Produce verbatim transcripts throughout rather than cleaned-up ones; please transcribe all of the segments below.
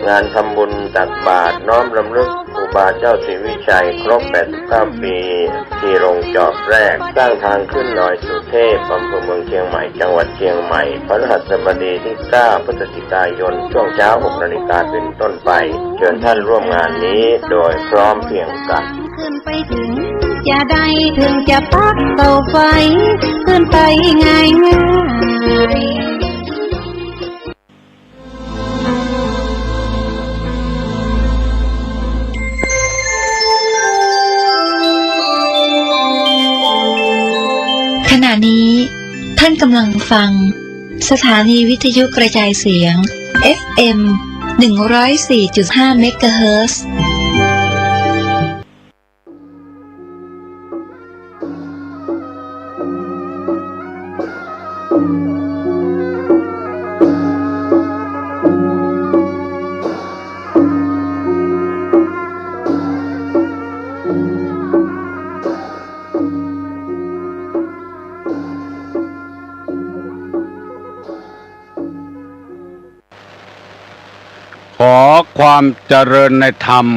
งานทำบุญตักบาตรน้อมรำลึกครูบาเจ้าศรีวิชัยครบแปดสิบเก้าปี ที่ลงจอบแรก สร้างทางขึ้นดอยสุเทพ อำเภอเมืองเชียงใหม่ จังหวัดเชียงใหม่ พฤหัสบดีที่เก้า พฤศจิกายน ช่วงเช้า หกนาฬิกาเป็นต้นไป เชิญท่านร่วมงานนี้โดยพร้อมเพรียงกัน ขึ้นไปถึงจะได้ ถึงจะปักเสาไฟ ขึ้นไปง่ายๆ ขณะนี้ท่านกำลังฟังสถานีวิทยุกระจายเสียง เอฟเอ็ม หนึ่งร้อยสี่จุดห้า เมกะเฮิรตซ์ ขอความเจริญในธรรม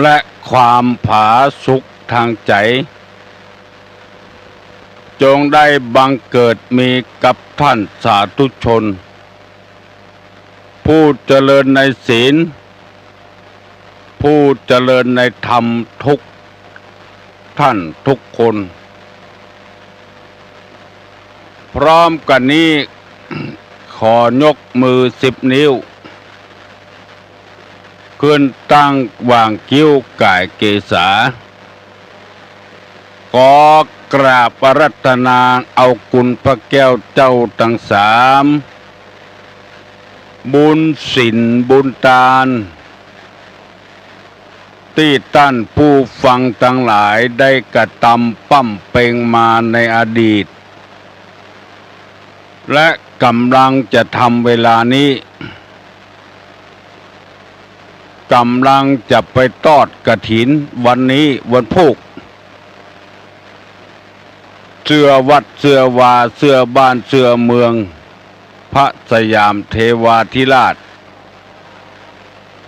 และความผาสุกทางใจ๋ จงได้บังเกิดมีกับท่านสาธุชน ผู้เจริญในศีล ผู้เจริญในธรรมทุกท่านทุกคน พร้อมกั๋นนี้ ขอยกมือสิบนิ้ว ขึ้นตั้งหว่างคิ้วก๋ายเกศา ขอกราบอาราธนาเอาคุณพระแก้วเจ้าตังสาม บุญศีลบุญตาน ตี้ต้านผู้ฟังตังหลายได้กระตำปำเป็งมาในอดีต และก๋ำลังจะทำเวลานี้ ก๋ำลังจะไปทอดกฐินวันนี้วันพูก เสื้อวัดเสื้อวา เสื้อบ้านเสื้อเมือง พระสยามเทวาธิราช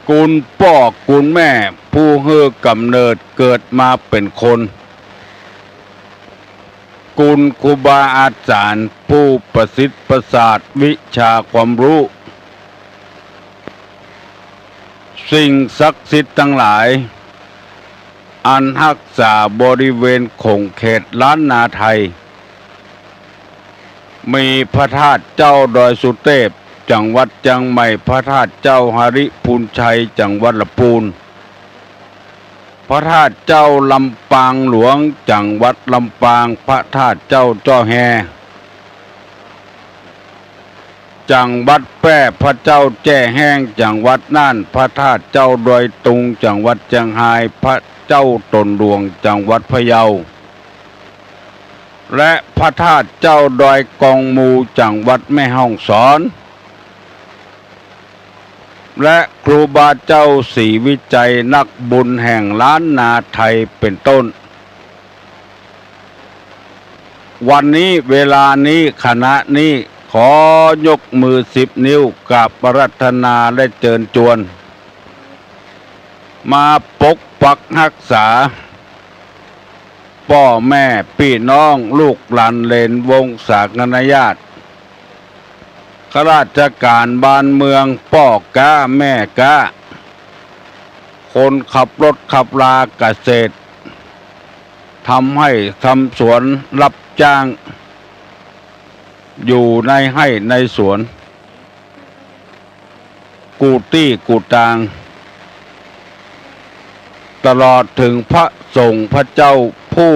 คุณป้อคุณแม่ผู้หื้อกำเนิดเกิดมาเป๋นคน คุณครูบาอาจ๋ารย์ผู้ประสิทธิ์ประสาทวิชาความฮู้ สิ่งศักดิ์สิทธิ์ตังหลาย อันฮักษาบริเวณขงเขตล้านนาไทย มีพระธาตุเจ้าดอยสุเตพ จังหวัดเจียงใหม่ พระธาตุเจ้าหริพูนชัย จังหวัดละปูน พระธาตุเจ้าลำปางหลวง จังหวัดลำปาง พระธาตุเจ้าจ้อแฮ จังหวัดแพร่ พระเจ้าแจ้แฮ้ง จังหวัดน่าน พระธาตุเจ้าดอยตุง จังหวัดเจียงฮาย พระเจ้าตนหลวง จังหวัดพะเยา และพระธาตุเจ้าดอยกองมู จังหวัดแม่ฮ่องสอน และครูบาเจ้าศรีวิชัยนักบุญแห่งล้านนาไทยเป๋นต้น วันนี้เวลานี้ขณะนี้ขอยกมือสิบนิ้วกราบอาราธนาและเจิญจวน มาปกปักฮักษา ป้อแม่ปี้น้องลูกหลานเหลนวงศาคณาญาติ ข้าราชก๋านบ้านเมือง ป้อก๊าแม่ก๊า คนขับรถขับลาเกษตร ทำไฮ่ทำสวน รับจ้าง อยู่ในไฮ่ในสวน กู้ตี้กู้ตาง ตลอดเถิงพระสงฆ์พระเจ้าผู้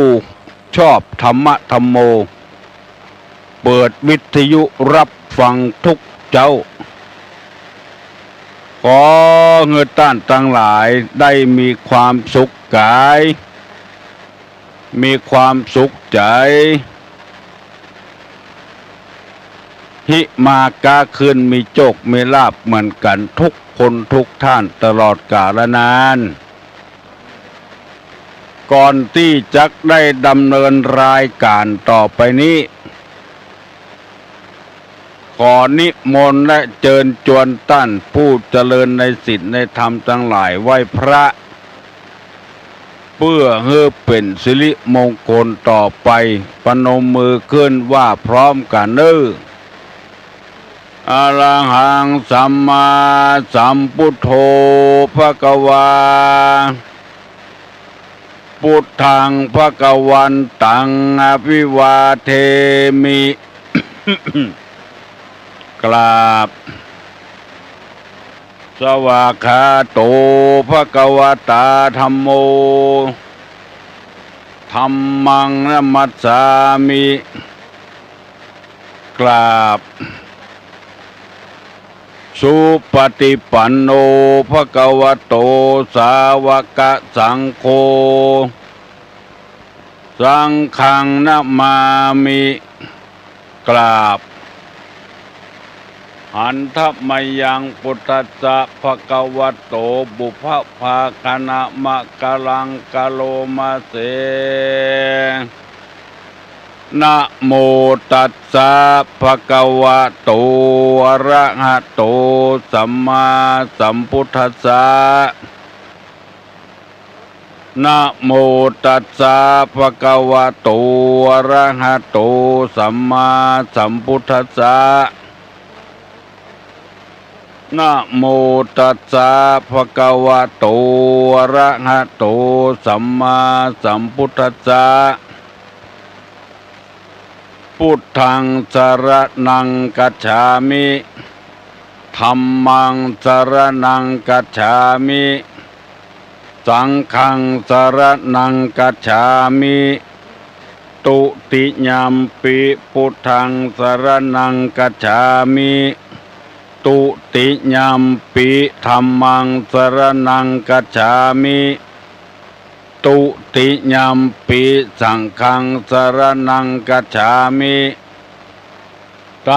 ชอบธรรมะธัมโม เปิดวิทยุฮับฟังทุกเจ๊า ขอหื้อต้านตังหลายได้มีความสุขก๋าย มีความสุขใจ๋ ฮิมาก๊าคืน มีโจคมีลาภเหมือนกั๋นทุกคนทุกท่านตลอดกาลนาน ก่อนตี้จักได้ดำเนินรายก๋านต่อไปนี้ ข ขอนิมนต์และเจิญจวนต้านผู้เจริญในศีลในธรรมตังหลายไหว้พระ เปื้อหื้อเป๋นสิริมงคลต่อไป ประนมมือขึ้นว่าพร้อมกั๋นเน่อ อะระหังสัมมาสัมพุทโธ ภะคะวา พุทธังภะคะวันตัง อะภิวาเทมิ กราบ สวากขาโต ภะคะวะตา ธัมโม ธัมมัง นะมัสสามิ กราบ สุปะติปันโน ภะคะวะโต สาวะกะสังโฆ สังฆัง นะมามิ กราบ หันทะมะยัง ปุทธัสสะ ภะคะวะโต ปุพพะภาคะนะมะกะลัง กะโรมะเส นะโมตัสสะ ภะคะวะโต อะระหะโต สัมมาสัมพุทธัสสะ นะโมตัสสะ ภะคะวะโต อะระหะโต สัมมาสัมพุทธัสสะ นะโมตัสสะ ภะคะวะโต อะระหะโต สัมมาสัมพุทธัสสะ พุทธัง สะระณัง กัจฉามิ ธัมมัง สะระณัง กัจฉามิ สังฆัง สะระณัง กัจฉามิ ตุติยัมปิ พุทธัง สะระณัง กัจฉามิ ตุติยัมปิ ธัมมัง สะระณัง กัจฉามิ ตุติยัมปิ สังฆัง สะระณัง กัจฉามิ ต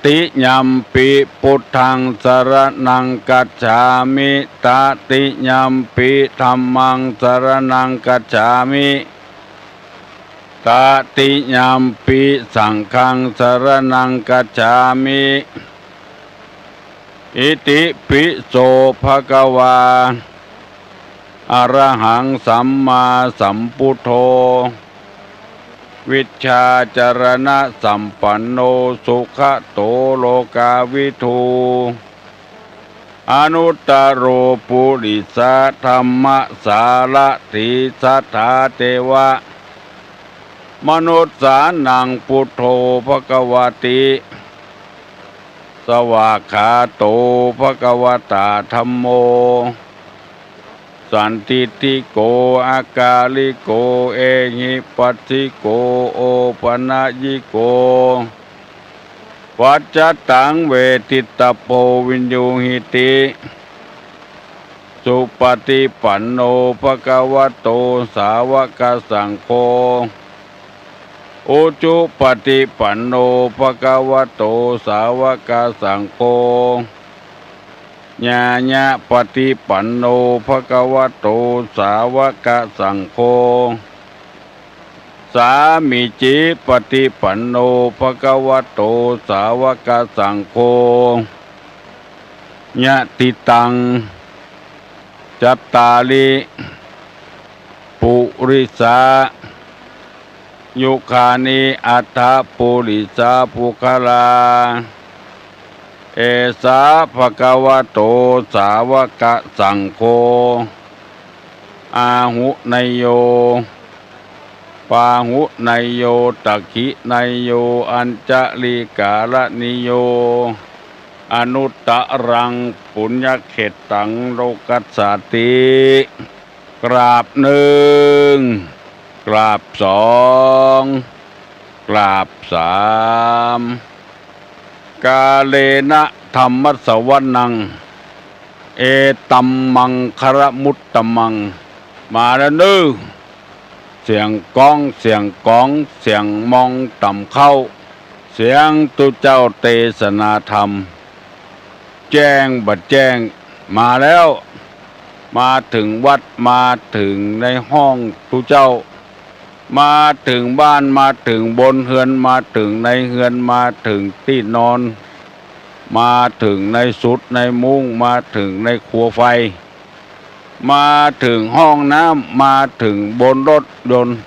ติยัมปิ พุทธัง สะระณัง กัจฉามิ ตติยัมปิ ธัมมัง สะระณัง กัจฉามิ ตติยัมปิ สังฆัง สะระณัง กัจฉามิ อิติปิโส ภะคะวา อะระหัง สัมมาสัมพุทโธ วิชชาจะรณะสัมปันโน สุขะโต โลกาวิทู อนุตตะโร ปุริสะธัมมะสารถี สัทธาเตวะ มนุสสานัง พุทโธ ภะคะวะติ สวากขาโต ภะคะวะตา ธัมโม สันทิฏฐิโก อะกาลิโก เอหิปัสสิโก โอปะนะยิโก ปัจจตัง เวทิตะโพ วิญญูหิติ สุปะติปันโน ภะคะวะโต สาวะกะสังโฆ อุจุปะติปันโน ภะคะวะโต สาวะกะสังโฆ ญาญะปะติปันโน ภะคะวะโต สาวะกะสังโฆ สามีจิปะติปันโน ภะคะวะโต สาวะกะสังโฆ ยะติตัง จัตตาริ ปุริสา ยุคานิ อัตถะ ปุริสา ปุคคลา เอสา ภะคะวะโต สาวะกะสังโฆ อาหุเนยโย ปาหุเนยโย ตักขิเนยโย อัญจะลีกาละนิโย อนุตตะรัง ปุญญะเขตตัง โลกัสสาติ กราบหนึ่ง กราบสอง กราบสาม กาเลนะ ธัมมะสะวะนัง เอตัมมังคะละมุตตะมัง มาแล้วเน่อ เสียงก๊อง เสียงก๋อง เสียงมองต่ำเข้า เสียงตุ๊เจ้าเตสนาธรรม แจ้งบ่แจ้ง มาแล้ว มาเถิงวัด มาเถิงในห้องตุ๊เจ้า มาเถิงบ้าน มาเถิงบนเฮือน มาเถิงในเฮือน มาเถิงตี้นอน มาเถิงในสุดในมุ้ง มาเถิงในครัวไฟ มาเถิงห้องน้ำ มาเถิงบนรถยนต์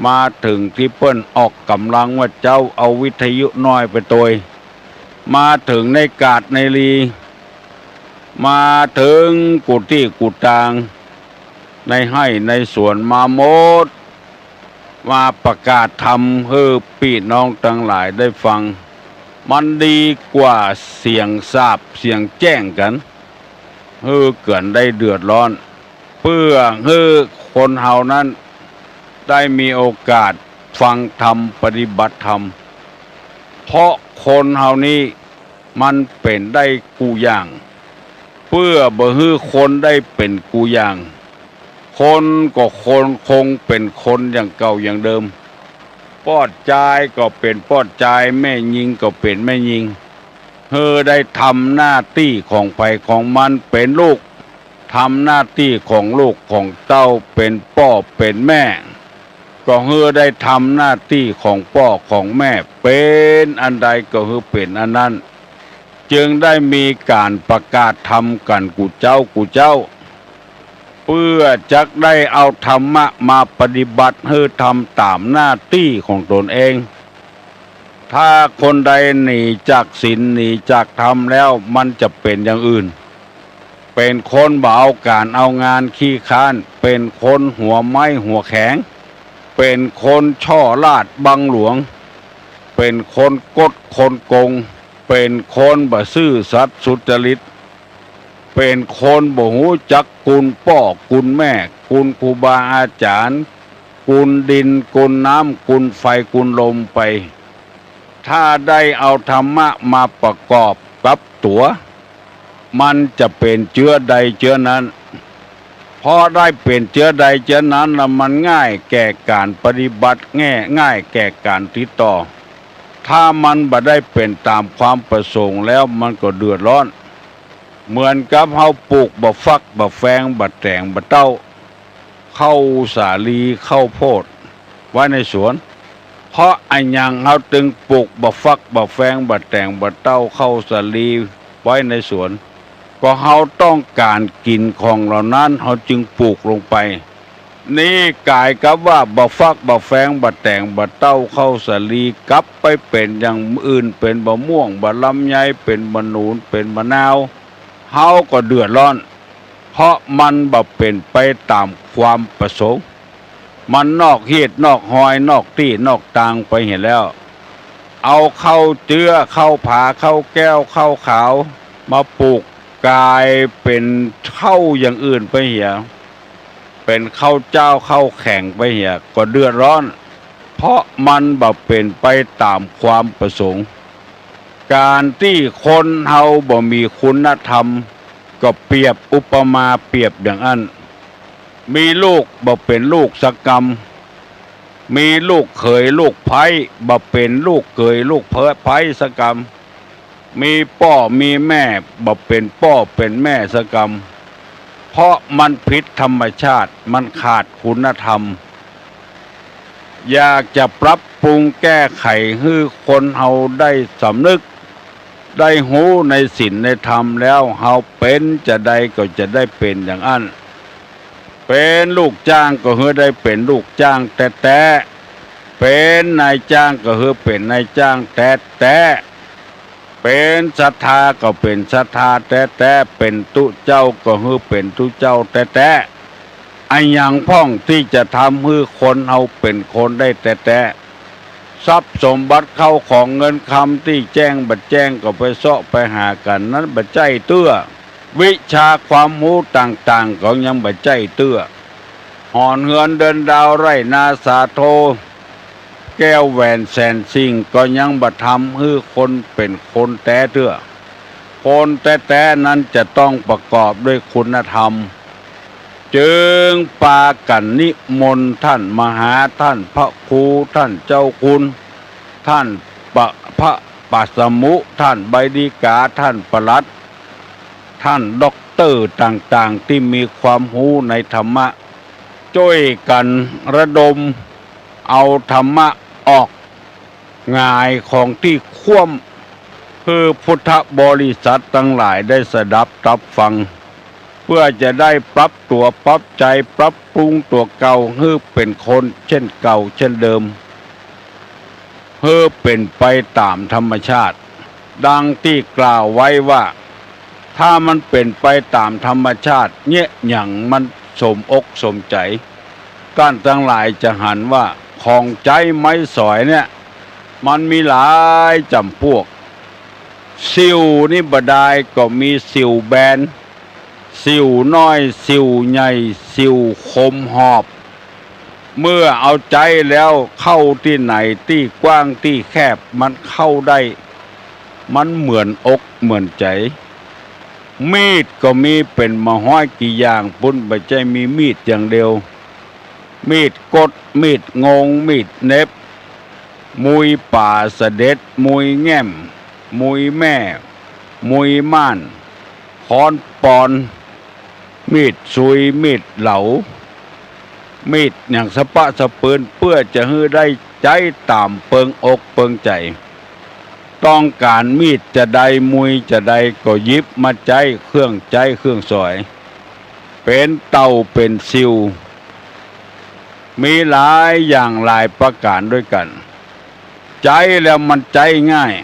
มาเถิงตี้เปิ้นออกก๋ำลังว่าเจ๊า เอาวิทยุน้อยไปตวย มาเถิงในกาดในลี มาเถิงกู้ตี้กู้ตาง ในไฮ่ในสวน มาหมด มาประกาศธรรมหื้อปี้น้องตังหลายได้ฟัง มันดีกว่าเสียงสาปเสียงแจ้งกั๋น หื้อกั๋นได้เดือดร้อน เปื้อหื้อคนเฮานั้นได้มีโอกาสฟังธรรม ปฏิบัติธรรม เพราะคนเฮานี้มันเป๋นได้กู้อย่าง เปื้อบ่หื้อคนได้เป๋นกู้อย่าง คนก็คน คงเป๋นคนอย่างเก่าอย่างเดิม ป้อจายก็เป๋นป้อจาย แม่ญิงก็เป๋นแม่ญิง หื้อได้ทำหน้าตี้ของใผของมัน เป๋นลูก ทำหน้าตี้ของลูกของเต้า เป๋นป้อเป๋นแม่ ก็หื้อได้ทำหน้าตี้ของป้อของแม่ เป๋นอันใดก็หื้อเป๋นอันนั้น จึงได้มีก๋านประกาศธรรมกั๋นกู้เจ๊ากู้เจ๊า เปื้อจักได้เอาธรรมะมาปฏิบัติหื้อทำต๋ามหน้าตี้ของตนเอง ถ้าคนใดหนีจากศีล หนีจากธรรมแล้ว มันจะเป๋นอย่างอื่น เป๋นคนบ่เอาก๋านเอางาน ขี้คร้าน เป๋นคนหัวไม้หัวแข็ง เป๋นคนช่อราชบังหลวง เป๋นคนก๊ดคนโกง เป๋นคนบ่ซื่อสัตย์สุจริต เป๋นคนบ่ฮู้จักคุณป้อคุณแม่ คุณครูบาอาจ๋ารย์ คุณดินคุณน้ำ คุณไฟคุณลมไป ถ้าได้เอาธรรมะมาประกอบกับตั๋ว มันจะเป๋นเจื๊อใดเจื๊อนั้น เพราะได้เป๋นเจื๊อใดเจื๊อนั้นแล้ว มันง่ายแก่ก๋านปฏิบัติ แง่ ง่ายแก่ก๋านติดต่อ ถ้ามันบ่ได้เป๋นต๋ามความประสงค์แล้ว มันก็เดือดร้อน เหมือนกับเฮาปลูกบ่าฟักบ่าแฟง บ่าแต๋ง บ่าเต้า ข้าวสาลี ข้าวโพด ไว้ในสวน เพราะอะหยังเฮาจึงปลูกบ่าฟักบ่าแฟง บ่าแต๋ง บ่าเต้า ข้าวสาลี ไว้ในสวน ก็เฮาต้องก๋านกิ๋นของเหล่านั้น เฮาจึงปลูกลงไป นี่ก๋ายกับว่าบ่าฟักบ่าแฟง บ่าแต๋ง บ่าเต้า ข้าวสาลี กลับไปเป๋นอย่างอื่น เป๋นบ่าม่วง บ่าลำไย เป๋นบ่าหนุน เป๋นบ่านาว เฮาก็เดือดร้อน เพราะมันบ่เป๋นไปต๋ามความประสงค์ มันนอกฮีตนอกฮอย นอกตี้นอกตางไปเหียแล้ว เอาเข้าเจื๊อ เข้าผา เข้าแก้ว เข้าขาว มาปลูกก๋ายเป๋นเข้าอย่างอื่นไปเหีย เป๋นเข้าเจ๊า เข้าแข็งไปเหีย ก็เดือดร้อน เพราะมันบ่เป๋นไปต๋ามความประสงค์ ก๋านตี้คนเฮาบ่มีคุณธรรม ก็เปรียบอุปมาเปรียบอย่างอั้น มีลูกบ่เป๋นลูกสักกำ มีลูกเขยลูกใภ้บ่เป๋นลูกเขยลูกใภ้สักกำ มีป้อมีแม่บ่เป๋นป้อเป๋นแม่สักกำ เพราะมันผิดธรรมชาติ มันขาดคุณธรรม อยากจะปรับปรุงแก้ไขหื้อคนเฮาได้สำนึก ได้ฮู้ในศีลในธรรมแล้ว เฮาเป๋นจาใดก็จะได้เป๋นอย่างอั้น เป๋นลูกจ้างก็หื้อได้เป๋นลูกจ้างแต๊ๆ เป๋นนายจ้างก็หื้อเป๋นนายจ้างแต๊ๆ เป๋นศรัทธาก็เป๋นศรัทธาแต๊ๆ เป๋นตุ๊เจ้าก็หื้อเป๋นตุ๊เจ้าแต๊ๆ อะหยังพ่องตี้จะทำหื้อคนเฮาเป๋นคนได้แต๊ๆ ทรัพย์สมบัติเข้าของเงินคำตี้แจ้งบ่แจ้งก็ไปเซาะไปหากั๋นนั้นบ่ใจ้เตื้อ วิชาความฮู้ต่างๆ ก็ยังบ่ใจ้เตื้อ หอนเฮือนเดือนดาวไร่นาสาโท แก้วแหวนแสนสิ่งก็ยังบ่ทำหื้อคนเป๋นคนแต๊เตื้อ คนแต๊ๆ นั้นจะต้องประกอบด้วยคุณธรรม จึงปากั๋นนิมนต์ต้านมหา ต้านพระครู ต้านเจ้าคุณ ต้านปะ พระปาสมุ ต้านใบดีกา ต้านปลัด ต้านด็อกเตอร์ต่างๆ ตี้มีความฮู้ในธรรมะ จ้วยกั๋นระดมเอาธรรมะออก หงายของตี้คว่ำ คือพุทธบริษัทตังหลายได้สดับตับฟัง เปื้อจะได้ปรับตั๋วปรับใจ๋ปรับปรุงตั๋วเก่าหื้อเป๋นคนเจ้นเก่าเจ้นเดิม หื้อเป๋นไปต๋ามธรรมชาติ ดังตี้กล่าวไว้ว่า ถ้ามันเป๋นไปต๋ามธรรมชาติ เยียะหยังมันสมอกสมใจ๋ ก้านตังหลายจะหันว่าของใจ๊ไม้สอยเนี่ย มันมีหลายจ๋ำปวก สิวนี่บ่ดายก็มีสิวแบน สิวน้อย สิวใหญ่ สิวคมหอบ เมื่อเอาใจ๊แล้วเข้าตี้ไหนตี้กว้างตี้แคบมันเข้าได้ มันเหมือนอกเหมือนใจ๋ มีดก็มีเป๋นบ่าฮ้อยกี่อย่างปู้น บ่ใจ้มีมีดอย่างเดียว มีดก๊ด มีดงง มีดเหน็บ มุยป๋าสะเด็ด มุยแง่ม มุยแม่ มุยม่าน ค้อนปอน มีดซุย มีดเหลา มีดหยังสะป๊ะสะปืน เปื้อจะหื้อได้ใจ๊ต๋ามเปิงอกเปิงใจ๋ ต้องก๋านมีดจะใด มุยจะใด ก็หยิบมาใจ๊ เครื่องใจ๊เครื่องสอย เป๋นเต่าเป๋นสิว มีหลายอย่างหลายประก๋านด้วยกั๋น ใจ๊แล้วมันใจ๊ง่าย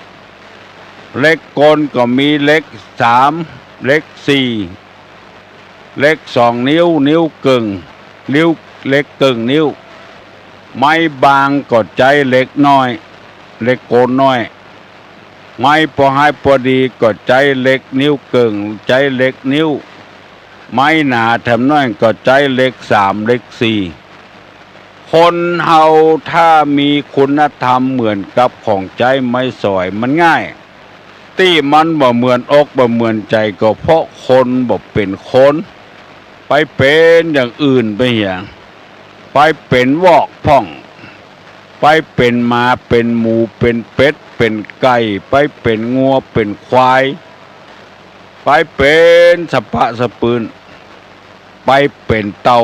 เหล็กกลก็มีเหล็กสาม เหล็กสี่ เหล็กสองนิ้ว นิ้วเกิ่ง นิ้ว เหล็กเกิ่งนิ้ว ไม้บางก็ใจ๊เหล็กน้อย เหล็กกลน้อย ไม้ปอฮ้ายปอดีก็ใจ๊เหล็กนิ้วเกิ่ง ใจ๊เหล็กนิ้ว ไม้หนาแถมน้อยก็ใจ๊เหล็กสาม เหล็กสี่ คนเฮาถ้ามีคุณธรรมเหมือนกับของใจ๊ไม้สอยมันง่าย ตี้มันบ่เหมือนอกบ่เหมือนใจ๋ก็เพราะคนบ่เป๋นคน ไปเป๋นอย่างอื่นไปเหีย ไปเป๋นวอกพ่อง ไปเป๋นหมา เป๋นหมู เป๋นเป็ด เป๋นไก่ ไปเป๋นงัว เป๋นควาย ไปเป๋นสะป๊ะสะปืน ไปเป๋นเต่า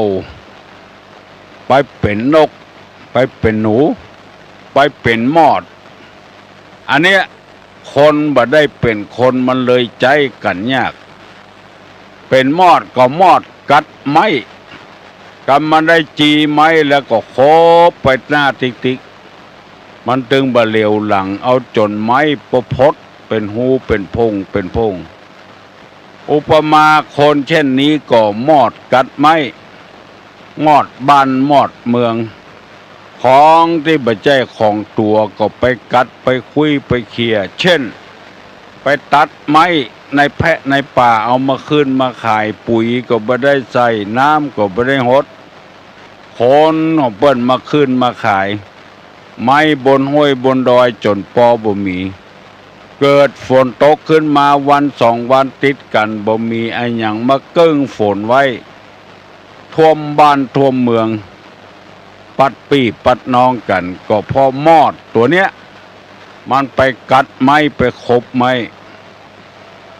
ไปเป๋นนก ไปเป๋นหนู ไปเป๋นมอด อันเนี้ย คนบ่ได้เป๋นคนมันเลยใจ๊กั๋นยาก เป๋นมอดก็มอดกัดไม้ กำมันได้จีไม้แล้วก็โขบไปหน้าติ๊กๆ มันตึงบ่เหลียวหลัง เอาจ๋นไม้ปะพดเป๋นฮูเป๋นโพงเป๋นโพง อุปมาคนเช่นนี้ก็มอดกัดไม้ มอดบ้านมอดเมือง ของตี้บ่ใจ้ของตั๋วก็ไปกัดไปคุ้ยไปเขี่ย เช่น ไปตัดไม้ในแพะในป่าเอามาคืนมาขาย ปุ๋ยก็บ่ได้ใส่ น้ำก็บ่ได้หด คนของเปิ้นมาคืนมาขาย ไม้บนห้วยบนดอยจ๋นปอบ่มี เกิดฝนตกขึ้นมาวันสองวันติดกั๋น บ่มีอะหยังมาเกิ่งฝนไว้ ท่วมบ้านท่วมเมือง ปัดปี้ปัดน้องกั๋น ก็เพราะมอดตั๋วเนี้ย มันไปกัดไม้ไปโขบไม้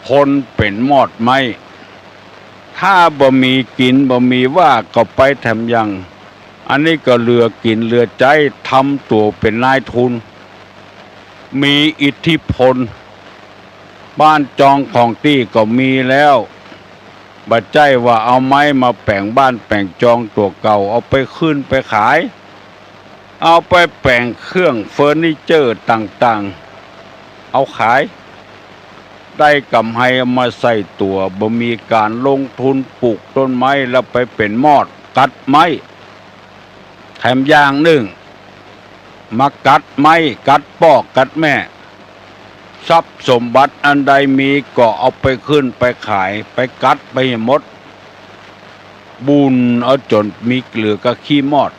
คนเป๋นมอดไม้ ถ้าบ่มีกิ๋นบ่มีว่าก็ไปแถมยัง อันนี้ก็เหลือกิ๋นเหลือใจ๊ ทำตั๋วเป๋นนายทุน มีอิทธิพล บ้านจองของตี้ก็มีแล้ว บ่ใจ้ว่าเอาไม้มาแป๋งบ้านแป๋งจองตั๋วเก่า เอาไปคืนไปขาย เอาไปแป๋งเครื่องเฟอร์นิเจอร์ต่างๆ เอาขาย ได้กำไรเอามาใส่ตั๋ว บ่มีก๋านลงทุนปลูกต้นไม้ แล้วไปเป๋นมอดกัดไม้ แถมอย่างนึ่ง มากัดไม้ กัดป้อ กัดแม่ ทรัพย์สมบัติอันใดมีก็เอาไปคืนไปขาย ไปกัดไปหื้อหมด บุ่นเอาจ๋นมีเหลือก้าขี้มอด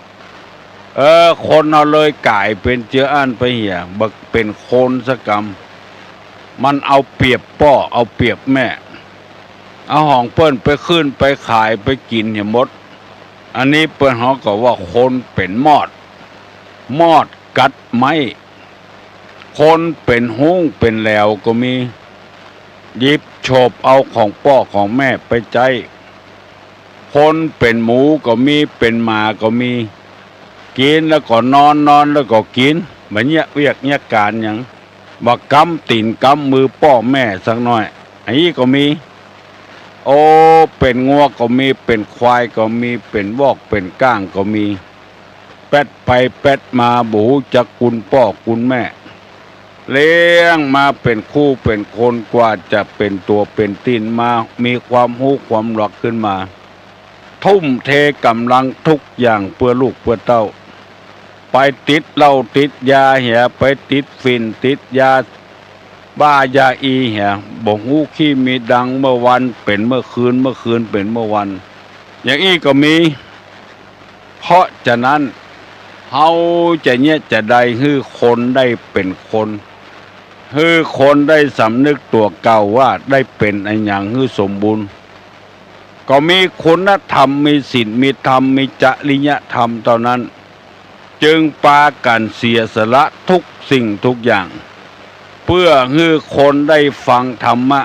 เออ คนเฮาเลยก๋ายเป๋นเจืออั้นไปเหีย บ่เป๋นคนสักกำ มันเอาเปรียบป้อ เอาเปรียบแม่ เอาของเปิ้นไปคืนไปขายไปกิ๋นหื้อหมด อันนี้เปิ้นฮ้องก็ว่าคนเป๋นมอด มอดกัดไม้ คนเป๋นฮุ้งเป๋นแหลวก็มี หยิบโฉบเอาของป้อของแม่ไปใจ๊ คนเป๋นหมูก็มี เป๋นหมาก็มี กิ๋นแล้วก็นอน นอนแล้วก็กิ๋น บ่เยียะเวียกเยียะก๋านหยัง บ่กำตี๋นกำมือป้อแม่สักหน้อย อันนี้ก็มี โอ้ เป๋นงัวก็มี เป๋นควายก็มี เป๋นวอกเป๋นก้างก็มี แป๊ดไปแป๊ดมา บ่ฮู้จักกุณป้อกุณแม่ เลี้ยงมาเป๋นคู่เป๋นคน กว่าจะเป๋นตั๋วเป๋นตี๋นมา มีความฮู้ความหลักขึ้นมา ทุ่มเทก๋ำลังทุกอย่างเปื้อลูกเปื้อเต้า ไปติดเหล้าติดยาเหีย ไปติดฝิ่นติดยาบ้ายาอีเหีย บ่ฮู้ขี้มีดัง เมื่อวันเป๋นเมื่อคืน เมื่อคืนเป๋นเมื่อวัน อย่างอี้ก็มี เพราะฉะนั้น เฮาจะเยียะจะใดหื้อคนได้เป๋นคน หื้อคนได้สำนึกตั๋วเก่าว่าได้เป๋นอะหยังหื้อสมบูรณ์ ก็มีคุณธรรม มีศีล มีธรรม มีจริยธรรมเต้านั้น จึงปากั๋นเสียสละทุกสิ่งทุกอย่าง เปื้อหื้อคนได้ฟังธรรมะ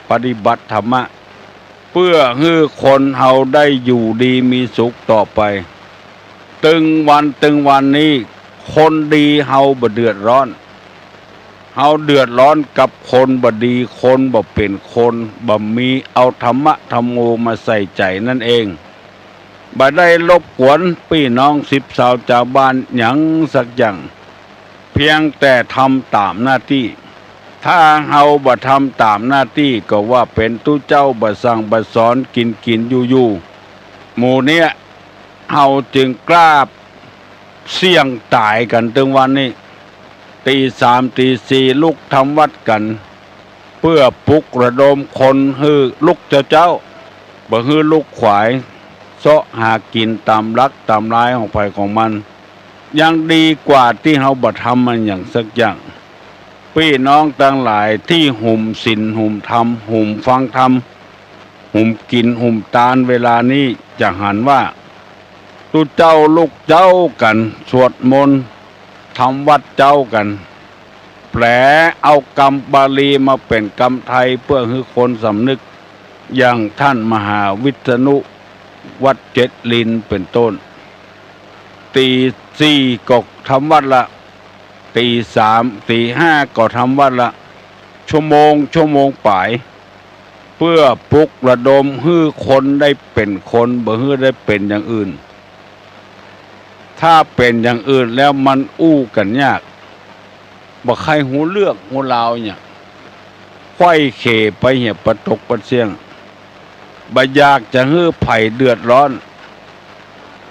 ปฏิบัติธรรมะ เปื้อหื้อคนเฮาได้อยู่ดีมีสุขต่อไป ตึงวันตึงวันนี้ คนดีเฮาบ่เดือดร้อน เฮาเดือดร้อนกับคนบ่ดี คนบ่เป๋นคน บ่มีเอาธรรมะธัมโมมาใส่ใจ๋นั่นเอง บ่ได้รบกวนปี้น้องสิบสาวจาวบ้านหยังสักอย่าง เพียงแต่ทำต๋ามหน้าตี้ ถ้าเฮาบ่ทำต๋ามหน้าตี้ ก็ว่าเป๋นตุ๊เจ้าบ่สั่งบ่สอน กิ๋นกิ๋นอยู่อยู่ หมู่เนี้ย เฮาจึงกล้าเสี่ยงต๋ายกั๋นตึงวันนี้ ตี๋สามตี๋สี่ลุกทำวัตรกั๋น เปื้อปลุกระดมคนหื้อลุกเจ๊าๆ บ่หื้อลุกขวาย เซาะหากิ๋นต๋ามหลักต๋ามลายของใผของมัน ยังดีกว่าตี้เฮาบ่ทำมันหยังสักอย่าง ปี้น้องตังหลายตี้หุมศีลหุมธรรม หุมฟังธรรม หุมกิ๋นหุมตานเวลานี้ จะหันว่า ตุ๊เจ้าลุกเจ๊ากั๋น สวดมนต์ ทำวัตรเจ๊ากั๋น แปลเอากำบาลีมาเป๋นกำไทย เปื้อหื้อคนสำนึก อย่างต้านมหาวิษณุ วัดเจ็ดลิน เป๋นต้น ตี๋สี่ก็ทำวัตรละ ตี๋สาม ตี๋ห้าก็ทำวัตรละ ชั่วโมง ชั่วโมงป๋าย เปื้อปลุกระดมหื้อคนได้เป๋นคน บ่หื้อได้เป๋นอย่างอื่น ถ้าเป๋นอย่างอื่นแล้วมันอู้กั๋นยาก บ่ใค่ฮู้เรื่องฮู้ราวหยัง ไขว้เขวไปเหียปะตกปะเสี้ยง บ่อยากจะหื้อใผเดือดร้อน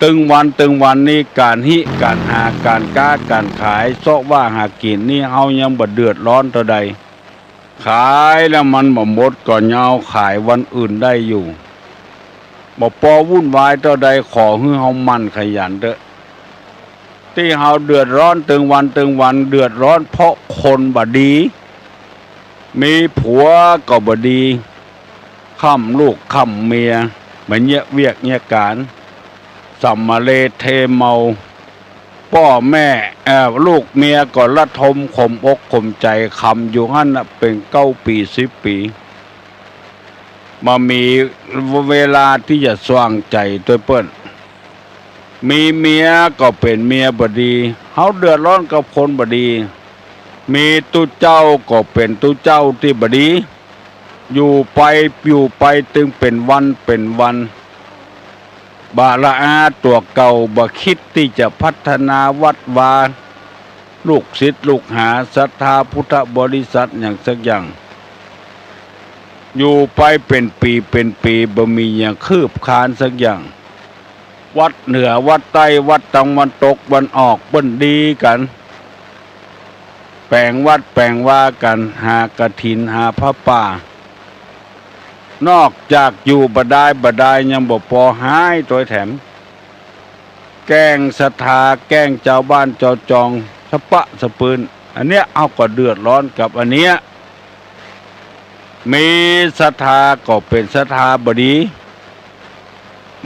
ตึงวันตึงวันนี้ก๋านฮิก๋านหาก๋านก๊าก๋านขาย เซาะว่าหากิ๋นนี้ เฮายังบ่เดือดร้อนเต้าใด ขายแล้วมันบ่หมดก็ยังเอาขายวันอื่นได้อยู่ บ่ปอวุ่นวายเต้าใด ขอหื้อเฮาหมั่นขยันเต๊อะ ตี้เฮาเดือดร้อนตึงวันตึงวัน เดือดร้อนเพราะคนบ่ดี มีผัวก็บ่ดี ค่ำลูกค่ำเมีย บ่เยียะเวียกเยียะก๋าน สำมะเลเทเมา ป้อแม่ เอ่อ ลูกเมียก็ระทมขมอกขมใจ๋ ขำอยู่หั้นน่ะ เป๋นเก้าปี๋สิบปี๋ บ่มีเวลาตี้จะสว่างใจ๋ตวยเปิ้น มีเมียก็เป๋นเมียบ่ดี เฮาเดือดร้อนกับคนบ่ดี มีตุ๊เจ้าก็เป๋นตุ๊เจ้าตี้บ่ดี อยู่ไปอยู่ไปตึงเป๋นวันเป๋นวัน บ่ละอาตั๋วเก่า บ่คิดตี้จะพัฒนาวัดวา ลูกศิษย์ลูกหา ศรัทธาพุทธบริษัทหยังสักอย่าง อยู่ไปเป๋นปี๋เป๋นปี๋ บ่มีหยังคืบคลานสักอย่าง วัดเหนือวัดใต้ วัดตะวันตกตะวันออก เปิ้นดีกั๋น แป๋งวัดแป๋งวากั๋น หากฐินหาผ้าป่า นอกจากอยู่บ่ดายบ่ดาย ยังบ่ปอฮ้ายตวยแถม แก้งศรัทธา แก้งจาวบ้านจาวจอง สะปะสะปืน อันเนี้ยเฮาก็เดือดร้อนกับอันเนี้ย มีศรัทธาก็เป๋นศรัทธาบ่ดี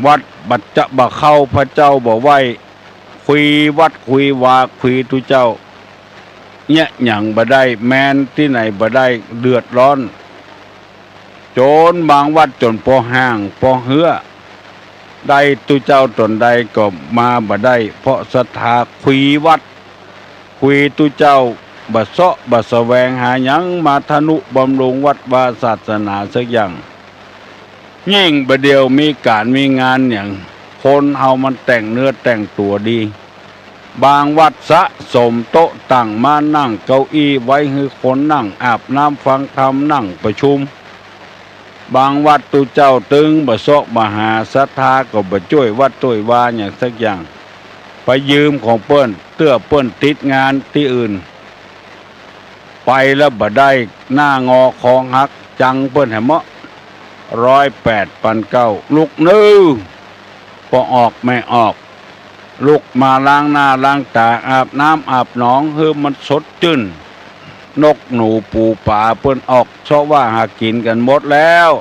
วัดบ่จะบ่เข้า พระเจ้าบ่ไหว้ คุยวัดคุยวา คุยตุ๊เจ้า เยียะหยังบ่ได้ แมนตี้ไหนบ่ได้ เดือดร้อน จ๋นบางวัดจ๋นปอห้างปอเฮือ ได้ตุ๊เจ้าต๋นใดก็มาบ่ได้ เพราะศรัทธาคุยวัด คุยตุ๊เจ้า บ่เซาะบ่แสวงหาหยังมาทะนุบำรุงวัดวาศาสนาสักอย่าง ยิ่งบ่าเดี่ยวมีก๋านมีงานหยัง คนเฮามันแต่งเนื้อแต่งตั๋วดี บางวัดสะสมโต๊ะตั้งม้านั่งเก้าอี้ไว้หื้อคนนั่งอาบน้ำฟังธรรมนั่งประชุม บางวัดตุ๊เจ้าตึงบ่เซาะบ่หา ศรัทธาก็บ่จ้วยวัดจ้วยวาหยังสักอย่าง ไปยืมของเปิ้น เตื้อเปิ้นติดงานตี้อื่น ไปแล้วบ่ได้ หน้างอคอหัก จังเปิ้นแหมเมาะ ร้อยแปดปันเก้า ลุกนึ่ง ป้อออกแม่ออก ลุกมาล้างหน้าล้างต๋า อาบน้ำอาบหนองหื้อมันสดจื้น นกหนูปูป๋าเปิ้นออกเซาะว่าหากิ๋นกั๋นหมดแล้ว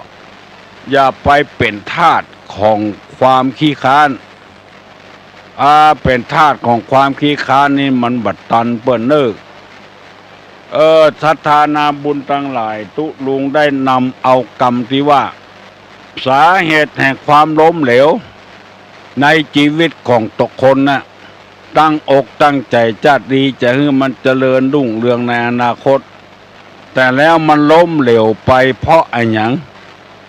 อย่าไปเป๋นทาสของความขี้คร้าน อา เป๋นทาสของความขี้คร้านนี่มันบ่ตันเปิ้นเน่อ เออ ศรัทธานาบุญตังหลาย ตุ๊ลุงได้นำเอากำตี้ว่า สาเหตุแห่งความล้มเหลวในจีวิตของตนคนน่ะ ตั้งอกตั้งใจ๋จาติดีจะหื้อมันเจริญรุ่งเรืองในอนาคต แต่แล้วมันล้มเหลวไปเพราะอะหยัง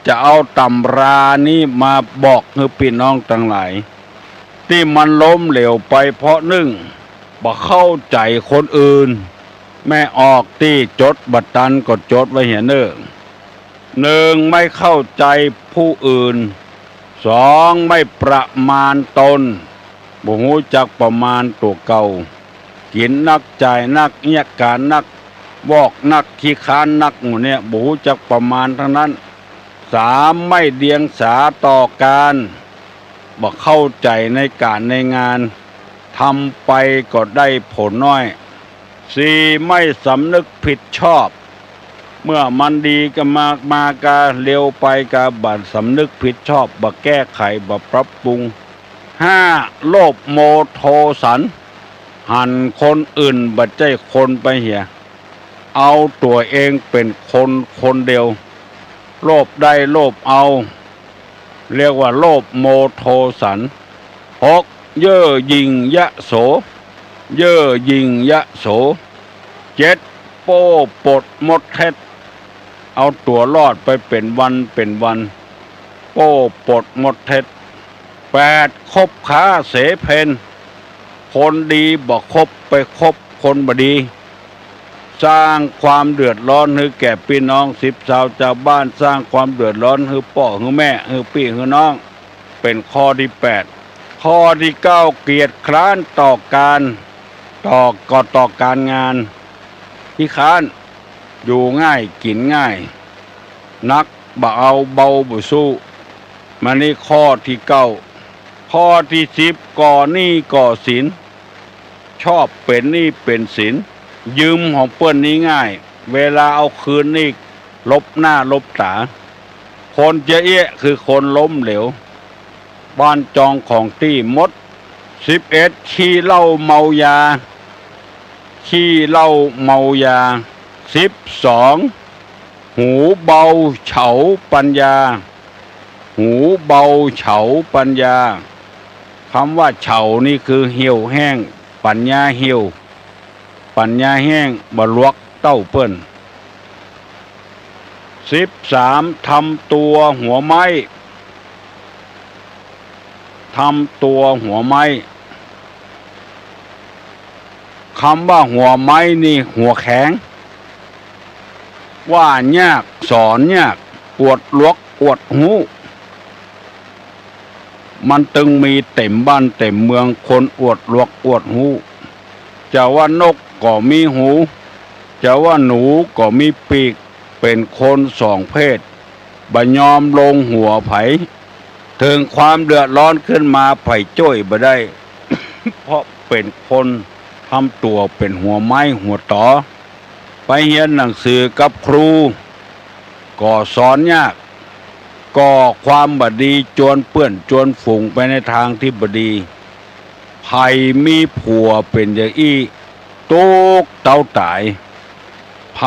จะเอาตำรานี้มาบอกหื้อปี้น้องตังหลาย ตี้มันล้มเหลวไปเพราะนึ่ง บ่เข้าใจ๋คนอื่น แม่ออกตี้จดบ่ตันก็จดไว้เหียเน่อ นึ่ง ไม่เข้าใจ๋ผู้อื่น สอง ไม่ประมาณตน บ่ฮู้จักประมาณตั๋วเก่า กิ๋นนัก จ่ายนัก เยียะก๋านนัก วอกนัก ขี้คร้านนัก หมู่เนี่ย บ่ฮู้จักประมาณตังนั้น สาม ไม่เดียงสาต่อก๋าน บ่เข้าใจ๋ในก๋านในงาน ทำไปก็ได้ผลน้อย สี่ ไม่สำนึกผิดชอบ เมื่อมันดีก็มา มาก็เร็วไปก็บ่สำนึกผิดชอบ บ่แก้ไข บ่ปรับปรุง ห้า โลภโมโทสัน หันคนอื่นบ่ใจ้คนไปเหีย เอาตั๋วเองเป๋นคนคนเดียว โลภได้โลภเอา เรียกว่าโลภโมโทสัน หก เย่อหยิ่งยโส เย่อหยิ่งยโส เจ็ด โป้ปดมดเท็จ เอาตั๋วรอดไปเป๋นวันเป๋นวัน โป้ปดมดเท็จ แปด คบค้าเสเพณ คนดีบ่คบ ไปคบคนบ่ดี สร้างความเดือดร้อนหื้อแก่ปี้น้องสิบสาวจาวบ้าน สร้างความเดือดร้อนหื้อป้อหื้อแม่ หื้อปี้หื้อน้อง เป๋นข้อตี้แปด ข้อตี้เก้า เกียจคร้านต่อก๋าน ต่อ ก็ต่อก๋านงาน ขี้คร้าน อยู่ง่ายกิ๋นง่าย หนักบ่เอาเบาบ่สู้ มานี่ข้อตี้เก้า ข้อตี้สิบ ก่อหนี้ก่อสิน ชอบเป๋นหนี้เป๋นสิน ยืมของเปิ้นนี่ง่าย เวลาเอาคืนนี่ลบหน้าลบต๋า คนเจ๊ยะเอ๊ะคือคนล้มเหลว บ้านจองของตี้หมด สิบเอ็ด ขี้เหล้าเมายา ขี้เหล้าเมายา สิบสอง หูเบาเฉาปัญญา หูเบาเฉาปัญญา กำว่าเฉานี่คือเหี่ยวแห้ง ปัญญาเหี่ยว ปัญญาแห้ง บ่หลวกเต้าเปิ้น สิบสาม ทำตั๋วหัวไม้ ทำตั๋วหัวไม้ กำว่าหัวไม้นี่หัวแข็ง ว่ายาก สอนยาก อวดหลวกอวดฮู้ มันตึงมีเต๋มบ้านเต๋มเมือง คนอวดหลวกอวดฮู้ จะว่านกก็มีหู จะว่าหนูก็มีปีก เป๋นคนสองเพศ บ่ยอมลงหัวใผ เถิงความเดือดร้อนขึ้นมาใผจ้วยบ่ได้ เพราะเป๋นคนทำตั๋วเป๋นหัวไม้หัวต๋อ ไปเฮียนหนังสือกับครู ก็สอนยาก ก่อความบ่ดีจวนเปื้อนจวนฝูงไปในตางตี้บ่ดี ใผมีผัวเป๋นจาอี้ ตุ๊กเต้าต๋าย ใผ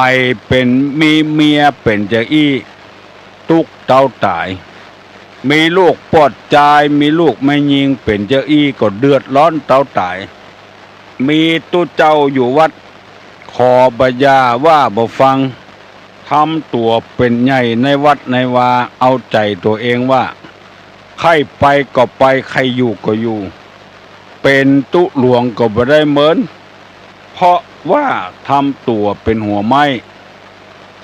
เป๋น มีเมียเป๋นจาอี้ ตุ๊กเต้าต๋าย มีลูกป้อจาย มีลูกแม่ญิงเป๋นจาอี้ ก็เดือดร้อนเต้าต๋าย มีตุ๊เจ้าอยู่วัด ขอบ่าอย่าว่าบ่ฟัง ทำตั๋วเป๋นใหญ่ในวัดในวา เอาใจ๋ตั๋วเองว่า ใค่ไปก็ไป ใค่อยู่ก็อยู่ เป๋นตุ๊หลวงก็บ่ได้เหมิน เพราะว่าทำตั๋วเป๋นหัวไม้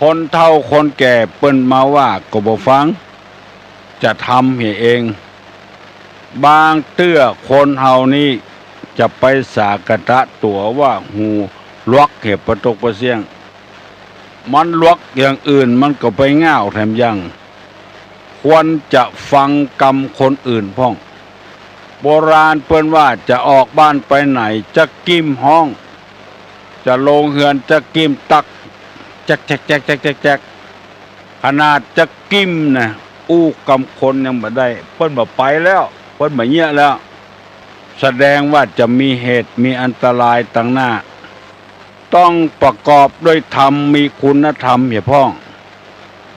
คนเฒ่าคนแก่เปิ้นมาว่าก็บ่ฟัง จะทำเหียเอง บางเตื้อคนเฮานี้จะไปสากั๋นตะตั๋วว่าหูหลวกเหีย ปะตกปะเสี้ยง มันหลวกอย่างอื่นมันก็ไปง่าวแถมยัง ควรจะฟังกำคนอื่นพ่อง โบราณเปิ้นว่าจะออกบ้านไปไหนจะกริ้มฮ้อง จะลงเฮือนจะกริ้มตั๊ก แจ๊กแจ๊กแจ๊กแจ๊กแจ๊กแจ๊ก ขนาดจะกริ้มนะ อู้กำคนยังบ่ได้ เปิ้นบ่ไปแล้ว เปิ้นบ่เยียะแล้ว แสดงว่าจะมีเหตุมีอันตรายตังหน้า ต้องประกอบด้วยธรรม มีคุณธรรมเหียพ่อง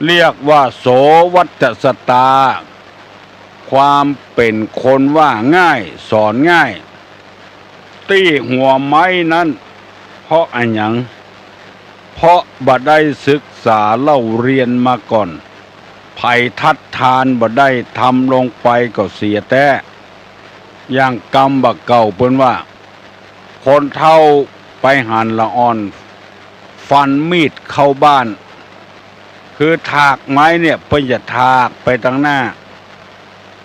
เรียกว่าโสวัจจสตา ความเป๋นคนว่าง่าย สอนง่าย ตี้หัวไม้นั้น เพราะอะหยัง เพราะบ่ได้ศึกษาเล่าเรียนมาก่อน ใผทัดทานบ่ได้ ทำลงไปก็เสียแต๊ อย่างกำบ่าเก่าเปิ้นว่า คนเฒ่าไปหันละอ่อน ฟันมีดเข้าบ้าน คือถากไม้เนี่ย เปิ้นจะถากไปตังหน้า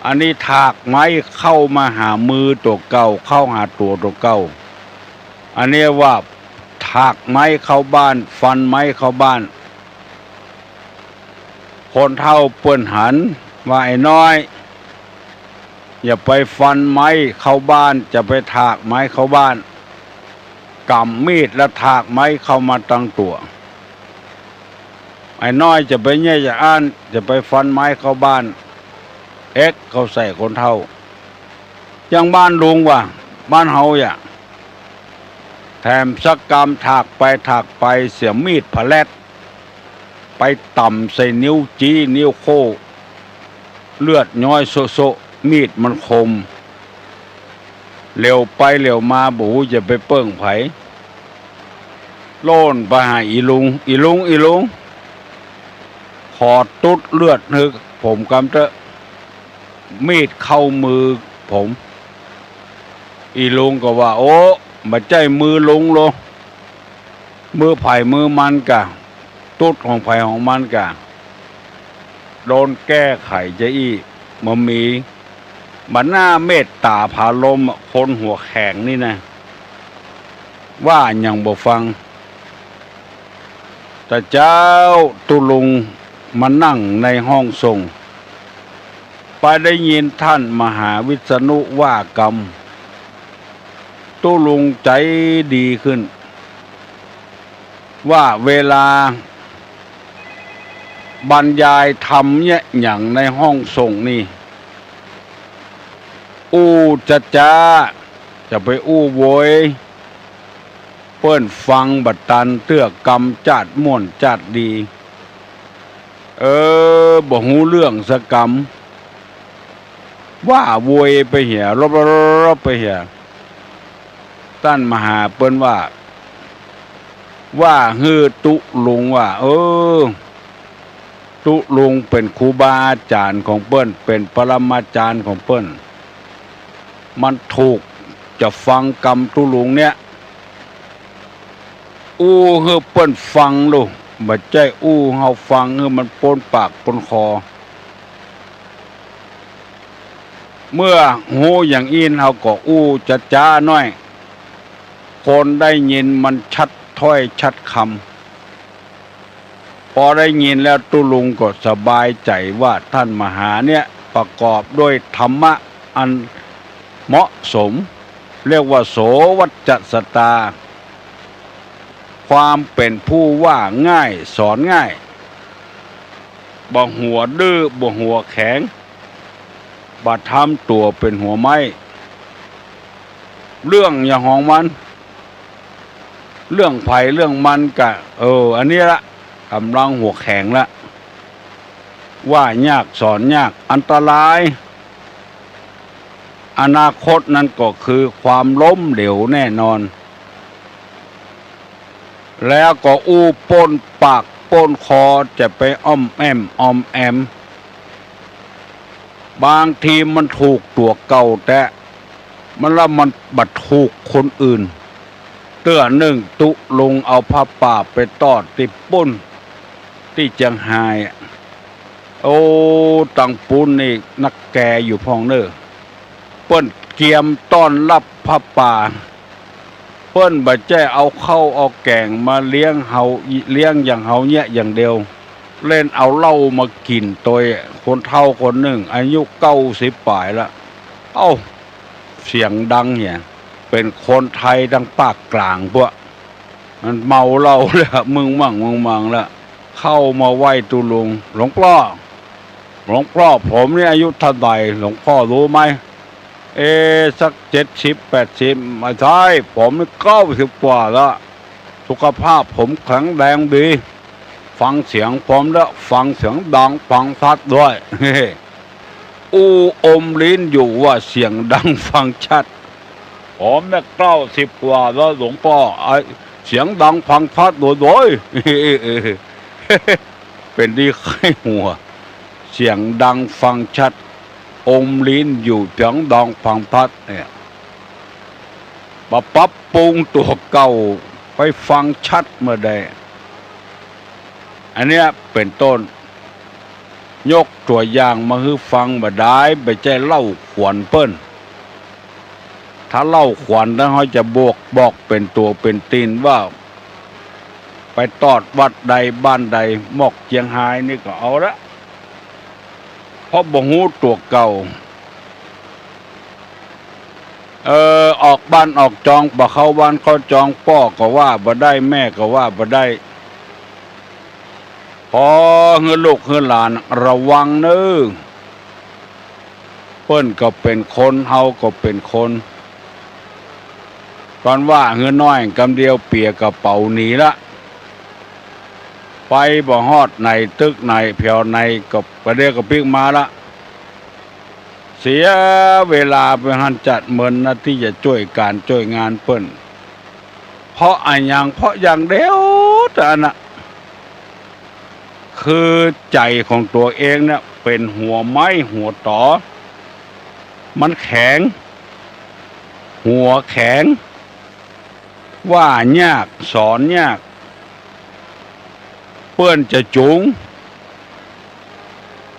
อันนี้ถากไม้เข้ามาหามือตั๋วเก่า เข้าหาตั๋วตั๋วเก่า อันนี้ว่าถากไม้เข้าบ้าน ฟันไม้เข้าบ้าน คนเฒ่าเปิ้นหันว่า ไอ้น้อย อย่าไปฟันไม้เข้าบ้าน จะไปถากไม้เข้าบ้าน ก๋ำมีดแล้วถากไม้เข้ามาตังตั๋ว ไอ้น้อยจะไปเยียะจะอั้น จะไปฟันไม้เข้าบ้าน เอ็กเข้าใส่คนเฒ่า ยังบ้านลุงว่า บ้านเฮาอย่า แถมสักกำ ถากไปถากไปเสียมีดผะแลด ไปต่ำใส่นิ้วจี๊นิ้วโค้ เลือดย้อยโซะๆ มีดมันคม เหลียวไปเหลียวมาบ่ฮู้จะไปเปิ้งใผ โล่นไปหาอี่ลุง อี่ลุง อี่ลุง ขอตุ๊ดเลือดหื้อผมกำเต๊อะ มีดเข้ามือผม อี่ลุงก็ว่า โอ้ บ่ใจ้มือลุงโล มือใผมือมันก่ะ ตุ๊ดของใผของมันก่ะ โดนแก้ไขจะอี้ บ่มี บ่น่าเมตต๋าผาลมอะ คนหัวแข็งนี่นะ ว่าหยังบ่ฟัง แต่เจ๊าตุ๊ลุงมานั่งในห้องส่ง ไปได้ยินท่านมหาวิษณุว่ากำ ตุ๊ลุงใจ๋ดีขึ้น ว่าเวลาบรรยายธรรมเยียะหยังในห้องส่งนี่ อู้จ๊าๆ จะไปอู้โวย เปิ้นฟังบ่ตันเตื้อกำ จ๊าดม่วนจ๊าดดี เออ บ่ฮู้เรื่องสักกำ ว่าโวยไปเหีย ลบๆๆๆ ไปเหีย ต้านมหาเปิ้นว่า ว่าหื้อตุ๊ลุงว่า เออ ตุ๊ลุงเป๋นครูบาอาจ๋ารย์ของเปิ้น เป๋นปรมาจ๋ารย์ของเปิ้น มันถูกจะฟังกำตุ๊ลุงเนี่ย อู้หื้อเปิ้นฟังลู บ่ใจ้อู้เฮาฟังหื้อมันป๊นปากป๊นคอ เมื่อฮู้อย่างอี้เฮาก็อู้จ๊าๆ หน้อย คนได้ยินมันชัดถ้อยชัดกำ ปอได้ยินแล้วตุ๊ลุงก็สบายใจ๋ว่าต้านมหาเนี่ยประกอบด้วยธรรมะอันเหมาะสม เรียกว่าโสวัจจสตา ความเป๋นผู้ว่าง่ายสอนง่าย บ่หัวดื้อ บ่หัวแข็ง บ่ทำตั๋วเป๋นหัวไม้ เรื่องหยังของมัน เรื่องใผเรื่องมันก่ะ เออ อันนี้ละ ก่ำลังหัวแข็งละ ว่ายากสอนยาก อันตราย อนาคตนั้นก็คือความล้มเหลวแน่นอน แล้วก็อู้ป้นปากป้นคอ จะไปอ้อมแอ้มอ้อมแอม บางทีมันถูกตั๋วเก่าแต๊ มันละมันบ่ถูกคนอื่น เตื้อนึ่งตุ๊ลุงเอาผ้าป่าไปตอดตี้ปู๊น ตี้เจียงฮายอะ โอ้ ตังปู๊นนี่นักแกอยู่พ่องเน่อ เปิ้นเกียมต้อนฮับผ้าป่า เปิ้นบ่ใจ้เอาข้าวเอาแก๋งมาเลี้ยงเฮา เลี้ยงอย่างเฮาเนี่ยอย่างเดียว เล่นเอาเหล้ามากิ๋นตวย คนเฒ่าคนนึ่ง อายุเก้าสิบป๋ายละ เอ้า เสียงดังเหีย เป๋นคนไทยตางปากก๋างพวก มันเมาเหล้าแล้ว มึงมั่งมึงมังแล้ว เข้ามาไหว้ตุ๊ลุง หลวงป้อ หลวงป้อ ผมนี่อายุเท่าใด หลวงป้อรู้ไหม เอ สักเจ็ดสิบแปดสิบ ไม่ใช่ ผมนี่เก้าสิบกว่าละ สุขภาพผมแข็งแรงดี ฟังเสียงผมแล้ว ฟังเสียงดังฟังชัดด้วย อู้อมลิ้นอยู่ว่าเสียงดังฟังชัด ผมเนี่ยเก้าสิบกว่าแล้วหลวงป้อ ไอ้เสียงดังฟังชัดโดยโดย เป๋นดีใค่หัว เสียงดังฟังชัด อมลิ้นอยู่เสียงดังฟังชัดเนี่ย บ่ปรับปรุงตั๋วเก่าไปฟังชัดเมื่อใด อันเนี้ยเป๋นต้น ยกตั๋วอย่างมาหื้อฟังบ่ดาย บ่ใจ้เล่าขวัญเปิ้น ถ้าเล่าขวัญแล้วเฮาจะบอก บอกเป๋นตั๋วเป๋นตี๋นว่า ไปตอดวัดใดบ้านใด หมอกเจียงฮายนี่ก็เอาละ เพราะบ่ฮู้ตั๋วเก่า เออ ออกบ้านออกจอง บ่เข้าบ้านเข้าจอง ป้อก็ว่าบ่ได้ แม่ก็ว่าบ่ได้ ขอหื้อลูกหื้อหลานระวังเน่อ เปิ้นก็เป๋นคน เฮาก็เป๋นคน ก่อนว่าหื้อน้อยกำเดียวเปียะกระเป๋าหนีละ ไปบ่ฮอดไหนตึกไหนแผวไหนก็ประเดี๋ยวก็ปิ๊กมาละ เสียเวลาไปหั้นจัดเมินนะ ตี้จะจ้วยก๋านจ้วยงานเปิ้น เพราะอะหยัง เพราะอย่างเดียวเต้าอั้นนะ คือใจ๋ของตั๋วเองเนี่ยเป๋นหัวไม้หัวต๋อ มันแข็ง หัวแข็ง ว่ายากสอนยาก เปิ้นจะจูง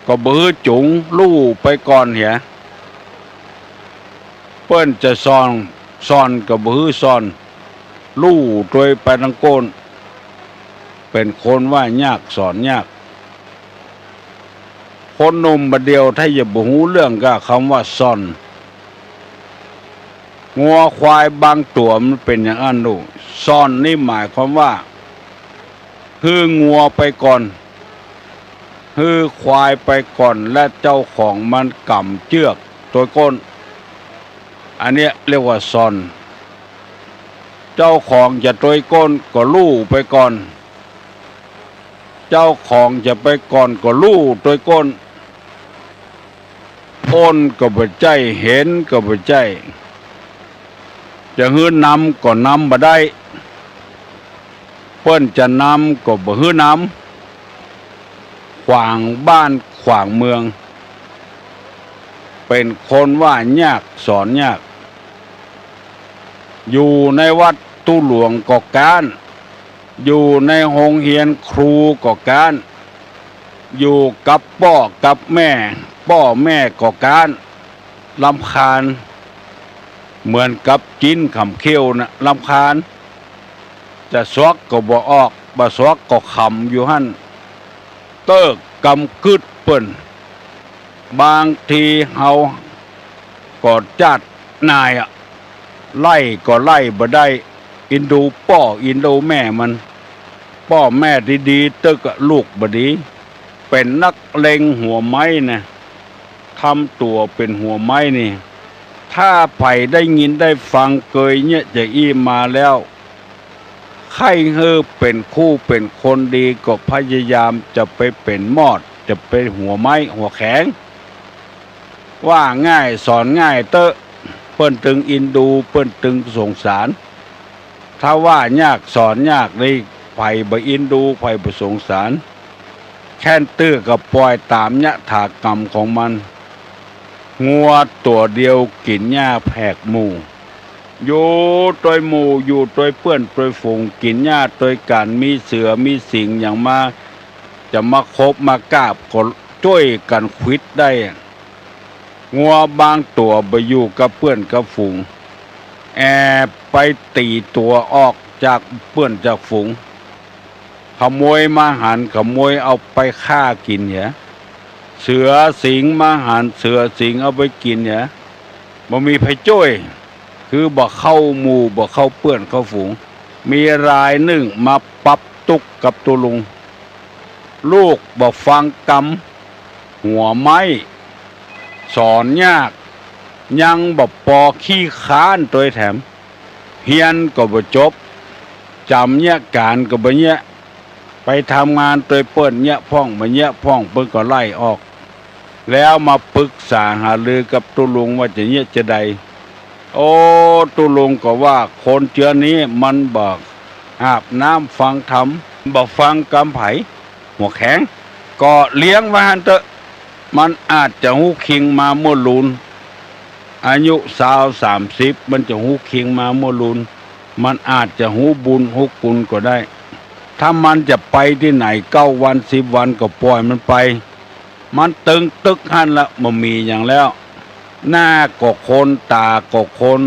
ก็บ่หื้อจูง ลู่ไปก่อนเหีย เปิ้นจะซ่อน ซ่อนก็บ่หื้อซ่อน ลู่ตวยไปตังโก้น เป๋นคนว่ายากสอนยาก คนหนุ่มบ่าเดี่ยวถ้าจะบ่ฮู้เรื่องก้าคำว่าซ่อน งัวควายบางตั๋วมันเป๋นอย่างอั้นลูก ซ่อนนี่หมายความว่า หื้องัวไปก่อน หื้อควายไปก่อน และเจ้าของมันก๋ำเจื้อกตวยก้น อันเนี้ยเรียกว่าซ่อน เจ้าของจะตวยก้นก็ลู่ไปก่อน เจ้าของจะไปก่อนก็ลู่ตวยก้น อ้นก็บ่ใจ้ เห็นก็บ่ใจ้ จะหื้อนำก็นำบ่ได้ เปิ้นจะนำก็บ่หื้อนำ ขวางบ้านขวางเมือง เป๋นคนว่ายากสอนยาก อยู่ในวัดตุ๊หลวงก็ก๊าน อยู่ในโฮงเฮียนครูก็ก๊าน อยู่กับป้อกับแม่ ป้อแม่ก็ก๊าน รำคาญ เหมือนกับจิ๊นขำเขี้ยวน่ะ รำคาญ จะสวกก็บ่ออก บ่สวกก็ขำอยู่หั้น เติ๊กกำกึ๊ดเปิ้น บางทีเฮาก็จ้าดนายอะ ไล่ก็ไล่บ่ได้ อินดูป้ออินดูแม่มัน ป้อแม่ดีๆ ตึกอะลูกบ่ดี เป๋นนักเลงหัวไม้นะ ทำตั๋วเป๋นหัวไม้นี่ ถ้าใผได้ยินได้ฟังเกยเยียะจาอี้มาแล้ว ใค่หื้อเป๋นคู่เป๋นคนดีก็พยายามจะไปเป๋นมอด จะไปหัวไม้หัวแข็ง ว่าง่ายสอนง่ายเต๊อะ เปิ้นตึงอินดู เปิ้นตึงสงสาร ถ้าว่ายากสอนยากนี่ ใผบ่อินดู ใผบ่สงสาร แค่นตื้อก็ปล่อยต๋ามยถากรรมของมัน งัวตั๋วเดียวกิ๋นหญ้าแผกหมู่ อยู่ตวยหมู่ อยู่ตวยเปื้อนตวยฝูง กิ๋นหญ้าตวยกั๋น มีเสือมีสิงห์หยังมา จะมาคบมากาบก็จ้วยกั๋นขวิดได้ งัวบางตั๋วบ่อยู่กับเปื้อนกับฝูง แอบไปตี๋ตั๋วออกจากเปื้อนจากฝูง ขโมยมาหัน ขโมยเอาไปฆ่ากิ๋นเหีย เสือสิงห์มาหัน เสือสิงห์เอาไปกิ๋นเหีย บ่มีใผจ้วย คือบ่เข้าหมู่ บ่เข้าเปื้อนเข้าฝูง มีรายนึ่งมาปรับตุ๊กข์กับตุ๊ลุง ลูกบ่ฟังกำ หัวไม้ สอนยาก ยังบ่ปอขี้คร้านตวยแถม เฮียนก็บ่จบ จ๋ำเยียะก๋านก็บ่เยียะ ไปทำงานตวยเปิ้นเยียะพ่องบ่เยียะพ่อง เปิ้นก็ไล่ออก แล้วมาปรึกษาหารือกับตุ๊ลุงว่าจะเยียะจาใด โอ้ ตุ๊ลุงก็ว่าคนเจื้อนี้มันบ่อาบน้ำฟังธรรม บ่ฟังกำใผ หัวแข็ง ก็เลี้ยงไว้หั้นเต๊อะ มันอาจจะฮู้คิงมาเมื่อลูน อายุซาวสามสิบ มันจะฮู้คิงมาเมื่อลูน มันอาจจะฮู้บุญฮู้คุณก็ได้ ถ้ามันจะไปตี้ไหนเก้าวันสิบวันก็ปล่อยมันไป มันตึงตึกหั้นละ บ่มีหยังแล้ว หน้าก็คน ต๋าก็คน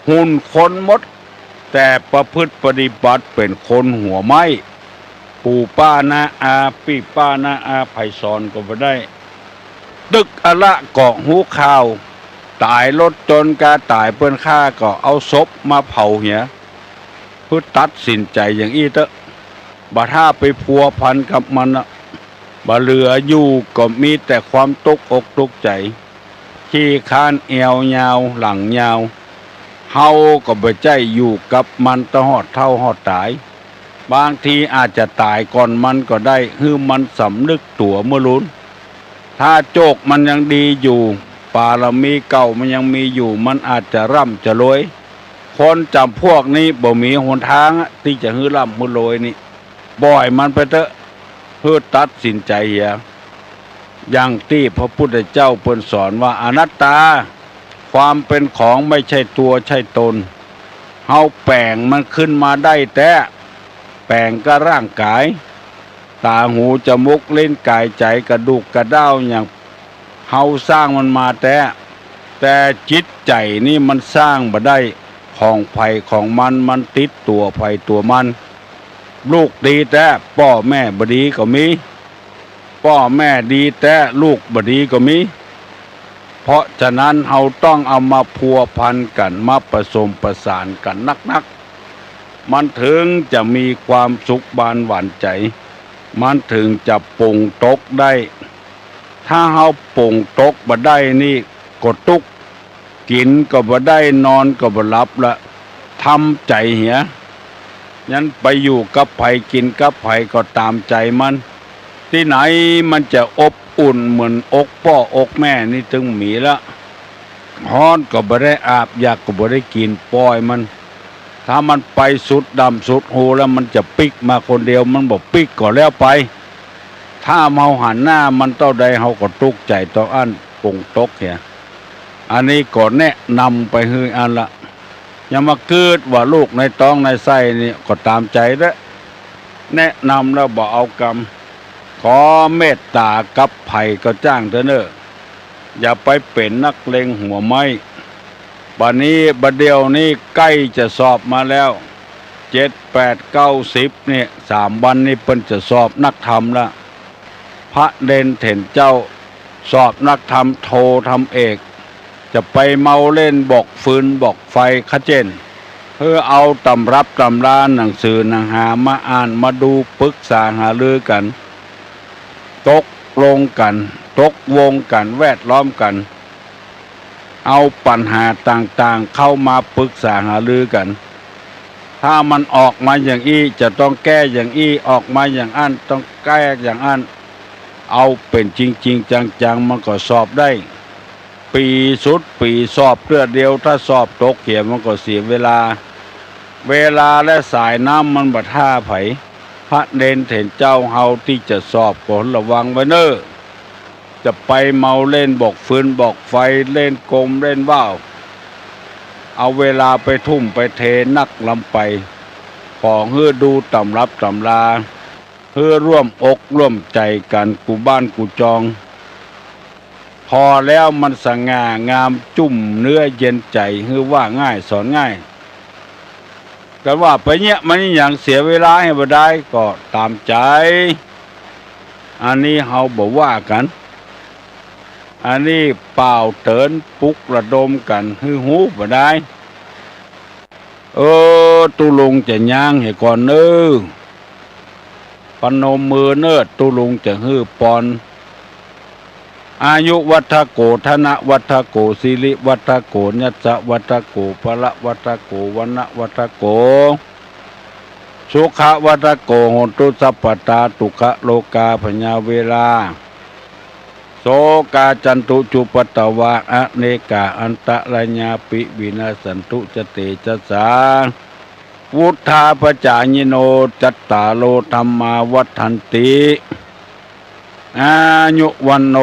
หุ่นคนหมด แต่ประพฤติปฏิบัติเป๋นคนหัวไม้ ปู่ป้าน้าอา ปี้ป้าน้าอา ใผสอนก็บ่ได้ ตึกอะละก็ฮู้ข่าว ต๋ายรถจนกาต๋ายเปิ้นฆ่าก็เอาศพมาเผาเหีย หื้อตัดสินใจ๋อย่างอี้เต๊อะ บ่ถ้าไปพัวพันกับมันอะ บ่เหลืออยู่ก็มีแต่ความตุ๊กอกตุ๊กใจ๋ ขี้คร้านแอวยาวหลังยาว เฮาก็บ่ใจ้อยู่กับมันตะฮอดเฒ่าฮอดต๋าย บางทีอาจจะต๋ายก่อนมันก็ได้ หื้อมันสำนึกตั๋วเมื่อลูน ถ้าโจคมันยังดีอยู่ ปารมีเก่ามันยังมีอยู่ มันอาจจะร่ำจะรวย คนจ๋ำพวกนี้บ่มีหนตางอะ ตี้จะหื้อร่ำหื้อรวยนี่ ปล่อยมันไปเต๊อะ หื้อตัดสินใจ๋เหีย อย่างตี้พระพุทธเจ้าเปิ้นสอนว่าอนัตตา ความเป๋นของไม่ใช่ตั๋วใช่ตน เฮาแป๋งมันขึ้นมาได้แต๊ แป๋งก้าร่างก๋าย ต๋า หู จมูก ลิ้น ก๋าย ใจ๋ กระดูก กระด้าว หยัง เฮาสร้างมันมาแต๊ แต่จิตใจ๋นี่มันสร้างบ่ได้ ของใผของมัน มันติดตั๋วใผตั๋วมัน ลูกดีแต๊ ป้อแม่บ่ดีก็มี ป้อแม่ดีแต๊ ลูกบ่ดีก็มี เพราะฉะนั้นเฮาต้องเอามาพัวพันกั๋น มาผสมประสานกั๋นนักๆ มันเถิงจะมีความสุขบานหวานใจ๋ มันเถิงจะป๋งตกได้ ถ้าเฮาป๋งตกบ่ได้นี่ก็ตุ๊กข์ กิ๋นก็บ่ได้ นอนก็บ่หลับละ ทำใจ๋เหีย ยันไปอยู่กับใผกิ๋นกับใผก็ต๋ามใจ๋มัน ตี้ไหนมันจะอบอุ่นเหมือนอกป้ออกแม่นี่เถิงมีละ ฮ้อนก็บ่ได้อาบ อยากก็บ่ได้กิ๋น ปล่อยมัน ถ้ามันไปสุดดำสุดฮูแล้วมันจะปิ๊กมาคนเดียว มันบ่ปิ๊กก็แล้วไป ถ้าเฮาหันหน้ามันเต้าใดเฮาก็ตุ๊กข์ใจ๋เต้าอั้น ป๋งตกเหีย อันนี้ก็แนะนำไปหื้ออั้นละ อย่ามากึ๊ดว่าลูกในต๊องในไส้นี่ก็ต๋ามใจ๋เต๊อะ แนะนำแล้วบ่เอากำ ขอเมตต๋ากับใผก็จ้างเต๊อะเน่อ อย่าไปเป๋นนักเลงหัวไม้ บัดนี้ บัดเดี่ยวนี้ใก้จะสอบมาแล้ว เจ็ด แปด เก้า สิบ นี่ สามวันนี่เปิ้นจะสอบนักธรรมละ พระเณรเถรเจ้า สอบนักธรรมโทธรรมเอก จะไปเมาเล่นบอกฟืนบอกไฟขะเจ้น หื้อเอาตำรับตำราหนังสือหนังหามาอ่านมาดูปรึกษาหารือกั๋น ตกลงกั๋น ตกวงกั๋น แวดล้อมกั๋น เอาปัญหาต่างๆ เข้ามาปรึกษาหารือกั๋น ถ้ามันออกมาอย่างอี้จะต้องแก้อย่างอี้ ออกมาอย่างอั้นต้องแก้อย่างอั้น เอาเป๋นจริงๆ จังๆ มันก็สอบได้ ปี๋สุดปี๋สอบเตื้อเดียว ถ้าสอบตกเหียมันก็เสียเวลา เวลาและสายน้ำมันบ่ท่าใผ พระเณรเถรเจ้าเฮาตี้จะสอบก็ระวังไว้เน่อ จะไปเมาเล่นบอกฟืนบอกไฟ เล่นกลเล่นว่าว เอาเวลาไปทุ่มไปเทนักล้ำไป ขอหื้อดูต๋ำรับต๋ำรา หื้อร่วมอกร่วมใจ๋กั๋นกู้บ้านกู้จอง ผ่อแล้วมันสง่างามจุ่มเนื้อเย็นใจ๋ หื้อว่าง่ายสอนง่าย กั๋นว่าไปเยียะมันหยังเสียเวลาหื้อบ่ดายก็ต๋ามใจ๋ อันนี้เฮาบ่ว่ากั๋น อันนี้ป่าวเตื๋อนปลุกระดมกั๋นหื้อฮู้บ่ดาย เออ ตุ๊ลุงจะย้างหื้อก่อนเน่อ ปนมมือเน่อ ตุ๊ลุงจะหื้อปอน อายุวัฑโก ธนวัฑโก สิริวัฑโก ยัสสะวัฑโก พละวัฑโก วรรณวัฑโก สุขวัฑโก โหนตุสัพพะตา ทุกขะโรคาพยาเวรา โสกาจันตุจุปัตตวา อเนกาอันตะรายาปิ วินาสสันตุ จะเตชะสา วุฑฒาปะจายิโน จัตตาโร ธัมมา วัฑฒันติ อายุ วัณโณ